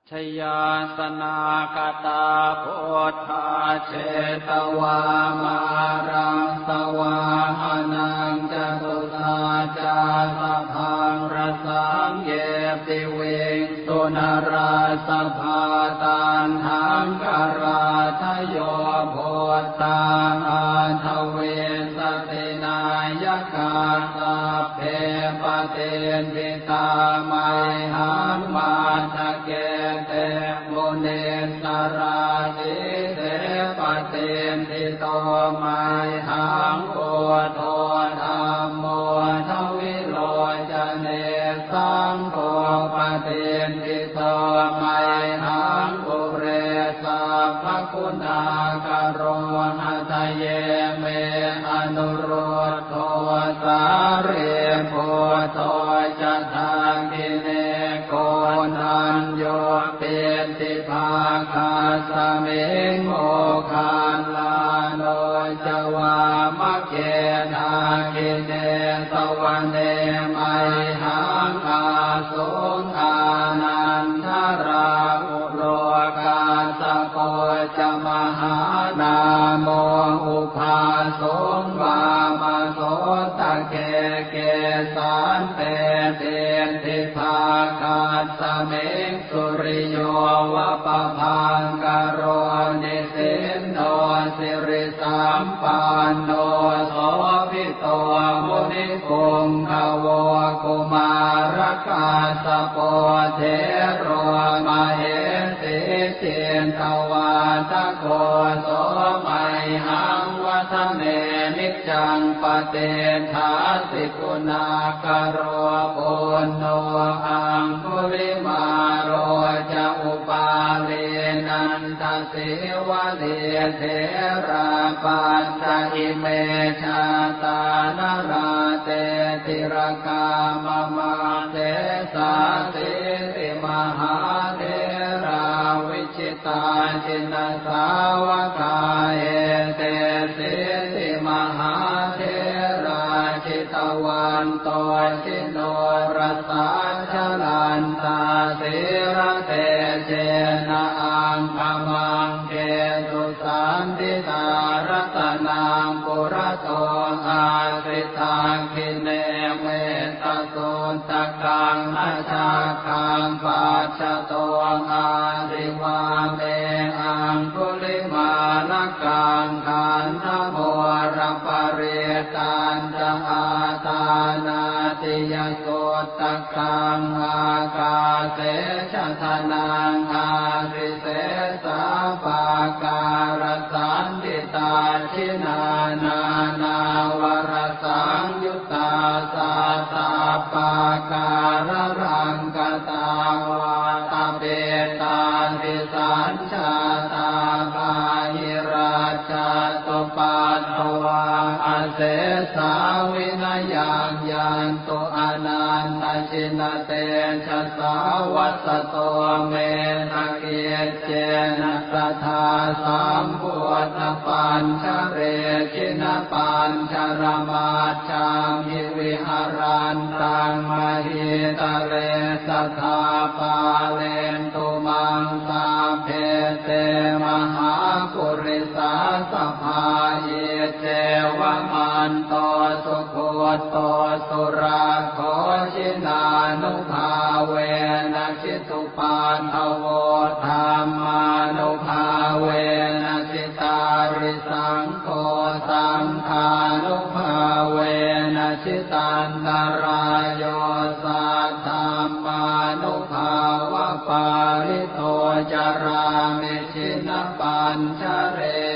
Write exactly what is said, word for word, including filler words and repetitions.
Jayāsanāgatā buddhā jetvā māraṃ savāhanaṃ, catusaccāsabhaṃ rasaṃ ye piviṃsu narāsabhā. Taṇhaṅkarādayo buddhā aṭṭhavīsati nāyakā, sabbe patiṭṭhi tā mayhaṃ matthake te munissarā. Sīse patiṭṭhito mayhaṃ buddho dhammo dvilocane, saṅgho patiṭṭhito mayhaṃ ure sabbaguṇākaro. Hadaye me anurud dho sārīputto ca dakkhiṇe, koṇḍañño piṭṭhibhāgasmiṃ moggallāno ca vāmake. Dakkhiṇe savane mayhaṃ āsuṃ ānandarāhu lo, kassapo ca mahānāmo ubhāsuṃ vāmasotake. Kesante piṭṭhibhāgasmiṃ suriyo va pabhaṅkaro, nisinno siri sampanno sobhito munipuṅgavo. Kumārakassapo thero mahesī cittavādako, so mayhaṃ vadane niccaṃ patiṭṭhāsi guṇākaro. Puṇṇo aṅgulimālo ca upālī nanda sīvalī, therā pañca ime jātā nalāṭe tilakā mama. Sesāsīti mahātherā vijitā jinasāvakā, etesīti mahātherā jitavanto ji norasā, jalantā sīlatejena aṅgamaṅgesu saṇṭhitā. Ratanaṃ purato āsi dakkhiṇe mettasuttakaṃ, dhajaggaṃ pacchato āsi vāme aṅgulimālakaṃ. Khandhamoraparittañ ca āṭānāṭiyasuttakaṃ, ākāse chadanaṃ āsi sesā pākārasaṇṭhitā. Jinā nānāvarasaṃyuttā sattappākāralaṅkatā, vātapittādisañ jātā bāhirajjhattupaddavā, asesā vinayaṃ yantu anantajinatejasā. Vasato me sakiccena sadā sambuddhapañjare, jinapañjaramaj jhamhi viharantaṃ mahītale, sadā pālentu maṃ sabbe te mahāpurisāsabhā. Iccevamanto sugutto surakkho, jinānubhāvena jitu paddavo, dhammānubhāvena jitārisaṅgho, saṅghānubhāvena jitantarāyo, saddhammānubhāvapālito carāmi jinapañjare.